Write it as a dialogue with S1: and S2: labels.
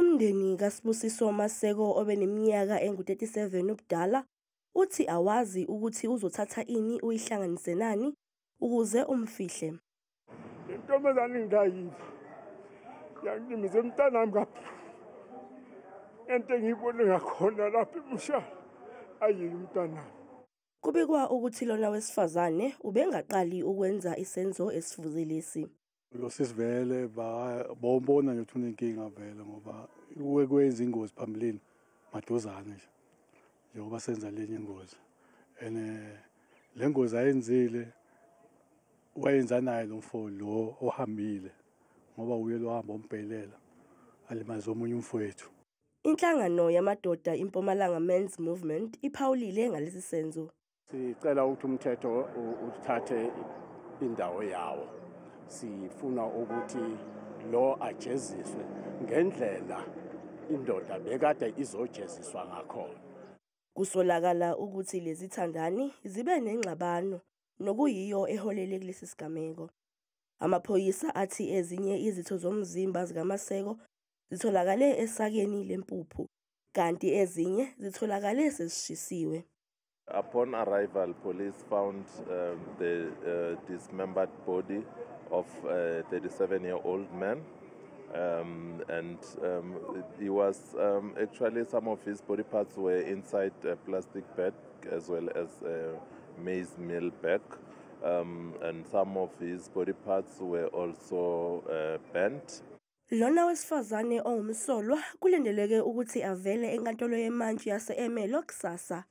S1: Umndeni kaSibusiso Maseko obeneminyaka engu-37 ubudala uthi awazi ukuthi uzothatha ini uyihlanganise nani ukuze umfihle.
S2: Le ntombazane ngingayile yangilimaza umntanami kabuhlungu. Into engiyibone ngakhona lapha emushana ayini umntanami.
S1: Kubikwa ukuthi lona wesifazane ubengaqali ukwenza isenzo esifuze lesi.
S3: Lo sisi vele bawubona nje ukuthi unenkinga vele, ngoba uke kwenza ingozi phambilini maduzane nje njengoba senza lenye ingozi, and le ngozi ayenzile wayenza naye lo mfo lo ohambile, ngoba uye lo hamba ombhelela alimaze omunye umfowethu.
S1: Inhlangano yamadoda iMpumalanga Men's Movement iphawulile ngalesi senzo.
S4: Sicela ukuthi umthetho uthathe indawo yawo. Sifuna ukuthi lo ajeziswe ngendlela indoda bekade izojeziswa ngakhona.
S1: Kusolakala ukuthi lezi thandani zibe nengxabano nokuyiyo eholele kulesi sigameko. Amaphoyisa athi ezinye izitho zomzimba zikaMaseko zitholakale esakeni lempuphu, kanti ezinye zitholakale sezishisiwe.
S5: Upon arrival, police found the dismembered body of a 37-year-old man. And he was actually, some of his body parts were inside a plastic bag as well as a maize meal bag. And some of his body parts were also burnt.
S1: Lona wesifazane ongumsolwa kulindeleke ukuthi avele enkantolo yemantshi yase-Ermelo kusasa.